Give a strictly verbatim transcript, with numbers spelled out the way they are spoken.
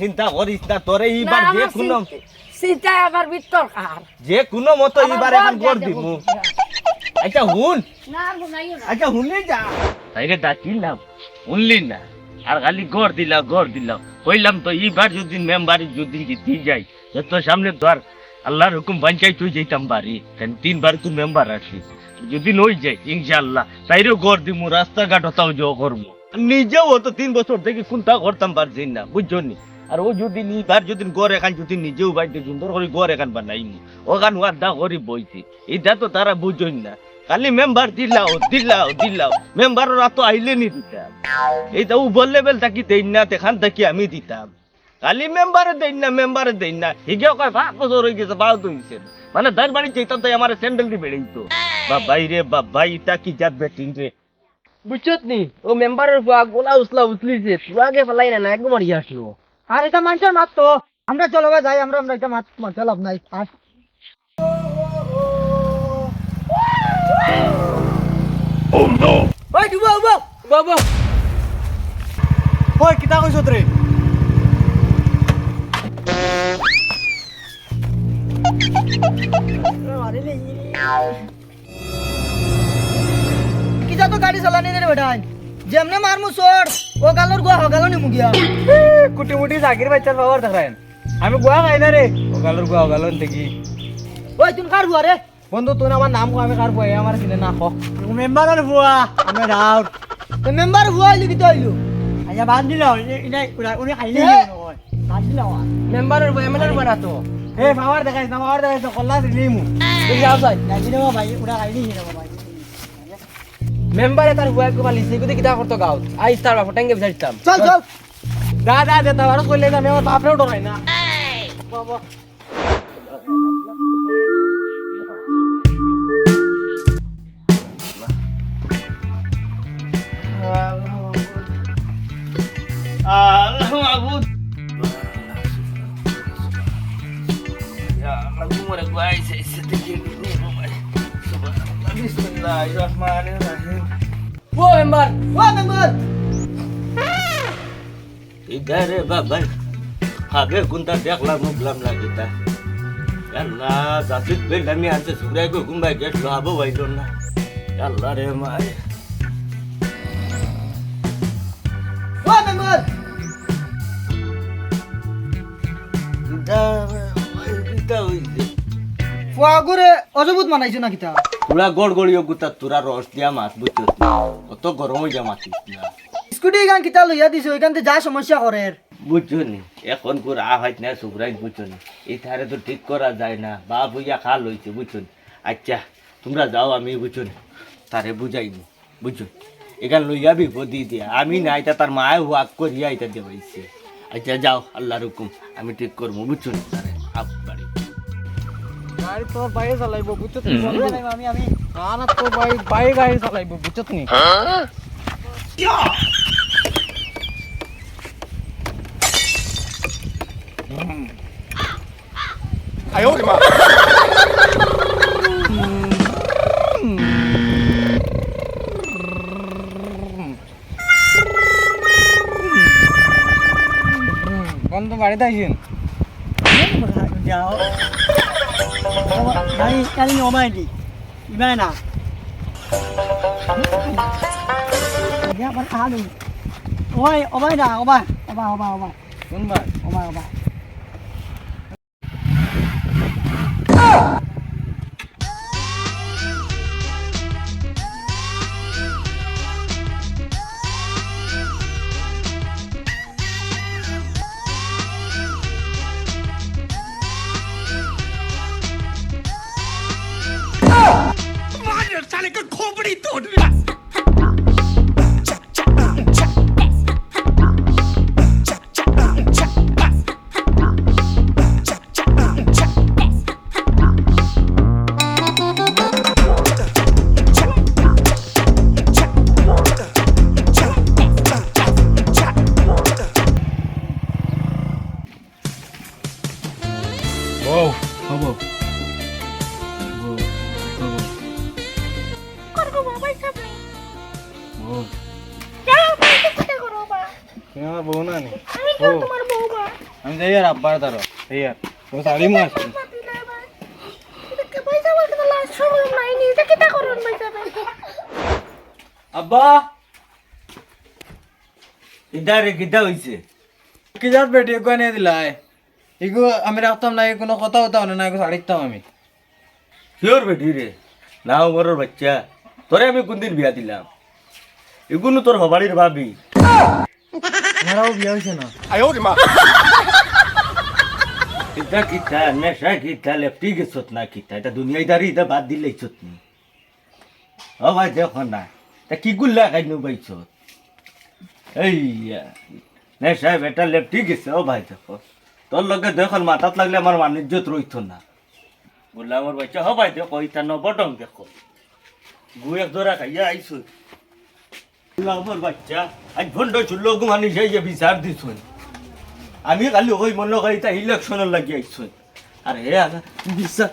চিন্তা করিস না, তোরে না, ইবার যে আমার কোনো চিন্তা, চিন্তা আমার ভিতর কার। যে কোনো মতো আমার ইবার বর এখন গড় দেখো। দিমু। আচ্ছা, হুন। না, আর হুনাইও না। আচ্ছা, হুনলি যা। তাইরে ডাকিলাম, হুনলি না। আর খালি গড় দিলাও, গড় দিলাও। কইলাম তো, ইবার যদি মেম্বারি যদি জিতি যাই, যে তোর সামনে তো আর আল্লাহর হুকুম বাঞ্চাইত অই যাইতাম বাড়ি। কেন তিনবার তো মেম্বার আছি। যদি নই যাই, ইনশাআল্লাহ, তাইরেও গড় দিমু, রাস্তাঘাট হতাও জো করমু। নিজেও অত তিন বছর থাকি কুন্তা করতাম পারছি না, বুঝছো নি? আর ও যদি নি-, তার যদি ঘর এখান যদি নিজেও বাড়িতে সুন্দর করি ঘর এখান বানাইনি, ওখান ওয়াদা করি বইছি, এটা তো তারা বুঝইন না। খালি মেম্বার দিলাও, দিলাও, দিলাও, মেম্বাররা তো আইলে নি দিতাম। এইটা ও বললে বেল থাকি দেইন না, তেখান থাকি আমি দিতাম। খালি মেম্বারে দেইন না, মেম্বারে দেইন না। হিগেও কয়, "পাঁচ বছর অই গেছে, পাও তো হইছে না।" মানে, তার বাড়ি যেতাম তাই আমার স্যান্ডেল দি বেড়াইতো। বাবাই রে, বাবাই, ইটা কি জাত বেটিন রে? বুঝছত নি? ও মেম্বারর ফুয়া গোলা উছলা উছলিছে, তুই আগে ফালাই না, না, একদম মারি আসলো। আর এটা মানছে মাত তো, আমরা চলো বা যাই, আমরা, আমরা এটা মাত, মাত লাভ নাই। আর ওই, উবা, উবা, উবা, উবা। ওই, কিতা কইছত রে? কিতা তো গাড়ি চালানি রে বেটাই? যেমনে মারমু চড়, ও গালর গুয়া, ও গালো নিমু গিয়া। কুটি মুটি জাগির বাচ্চার বাবার দেখায়। আমি গুয়া খাই না রে। ও গালর গুয়া, ও গালো নিতে কি? ওই, তুই কার গুয়া রে? বন্ধু, তুই আমার নাম কো, আমি কার ফুয়া, এ আমার চিনে না, ক। মেম্বারর ফুয়া, আমি রাউর। তো মেম্বার ফুয়া অইলো, কিতা অইলো? আইয়া বাদ দিলা, ইনে, ইনে, উনি খাইলে এ? কি মনে হয়? বাদ দিলা, ওয়া। মেম্বারর ফুয়া, এমএলএর ফুয়া না তো। এ, পাওয়ার দেখাইস না, পাওয়ার দেখাইস না, কল্লা দিলি মু। তুই যাও যাই। যাবি রে বাবা, ওরা খাইলি কি রে বাবা? মেম্বারে তার ফুয়া একটু পালিছে, এগুদি কিতা করতো গাঁও? আইস তার বাপ, টেঙ্গে বিচারতাম। চল, চল। দা, দা, দে, তার বারো কইলে আমি আমার বাপরেও ডরাই না। বাবা। আল্লাহ মাবুদ। ইয়া আল্লাহ, ঘুমরে গুয়াই শেষ দেখি। সুবহানাল্লাহ, বিসমিল্লাহির রহমানির রহিম। ও মেম্বার, ও মেম্বার। ইদারে বাবাই, হাবে কুন্তা দেখলাম, উঠলাম না কিতা। আল্লাহ, জাতিত বেল আমি আনতে সুগ্রাই গো ঘুমাই গেছলো, হাবো বাইল না। আল্লাহ রে মাই। ও মেম্বার। ইদা, ইদা হইছে। ফুয়াগুরে অজবুত মানাইছো না কিতা? পুরা গড়গড়িও গুতা তোরা রস দিয়া মাত বুঝছস না। অত গরম হইয়া মাতিস না। স্কুটি গান কিতা লইয়া দিছো, এখান থেকে যা সমস্যা করের। বুঝছো নি? এখন কো রাহ হইত না, সুগ্রাইন বুঝছো নি? এই তারে তো ঠিক করা যায় না, বাপ হইয়া খাল হইছে, বুঝছো নি? আচ্ছা, তোমরা যাও, আমি বুঝছো নি? তারে বুঝাইনি, বুঝছো? এখান লইয়া বিপদ দিয়ে দিয়া, আমি না, এটা তার মায়ে ওয়াক করিয়া এটা দেবাইছে। আচ্ছা যাও, আল্লাহর হুকুম, আমি ঠিক করবো, বুঝছো নি? তারে আপ বাড়ি। গাড়ি তো ভাই চালাইবো, বুঝছো নি? হুম। আমি, আমি, আমি। না, না, তো ভাই, ভাই গাড়ি চালাইবো, বুঝছো নি? হ্যাঁ? বন্ধু বাড়িত আইছইন? যাও। ভাই, কালি নমাই দি। ইবাই না। ইয়া, আবার আলু। ওই, ওবাই না, ওবা, ওবা, ওবা, ওবা। কোন ভাই? ওবা, ওবা। বউ, ও বউ। বউ, ও বউ। করবো বাবা, সব নেই। বউ। যাও, বাইরে কোথায় করো বাবা? তুমি আমার বউ না নি? আমি তো বউ। তোমার বউ মা। আমি যাই আর আব্বার দ্বারো, এই আর। ও শাড়ি মার। আব্বা, ইদা রে, কিতা অইছে? কি জাত বেটি এগু আনিয়া দিলায়? ইগু আমি রাখতাম না, ইগু কুনু কথা উতা হুনে না, ইগু ছাড়িতাম আমি। কিওর বেটি রে? না উমরর বাইচ্চা, তোরে আমি কুনদিন বিয়া দিলাম? ইগু নু তোর হবাড়ির ভাবি। আমারও বিয়া অইছে না। ইতা কিতা, নেশা কিতা, লেপটি গেছত না কিতা? ইতা দুনিয়াদারি, ইতা বাদ দিলাইছত নি? ও ভাই, দেখো না, তা কি গুল্লা খাইনু বাইছত? এই, আহ, নেশায় বেটা লেপটি গেছে, ও ভাই, দেখো। তোর লগে দেখো, মাথাত লাগলে আমার মান ইজ্জত রইতো না। বললাম, ওর বাচ্চা, হ ভাই, দেখো, ইতা নবডং দেখো। গু এক জোড়া খাইয়া আইছো। বললাম, ওর বাচ্চা, আজ ভণ্ড চুল্লো ঘুমানি যাই যে বিচার দিছুন। আমি খালি ওই মনে করি তা ইলেকশনের লাগি আইছুন। আরে, হে, আনা, বিচার।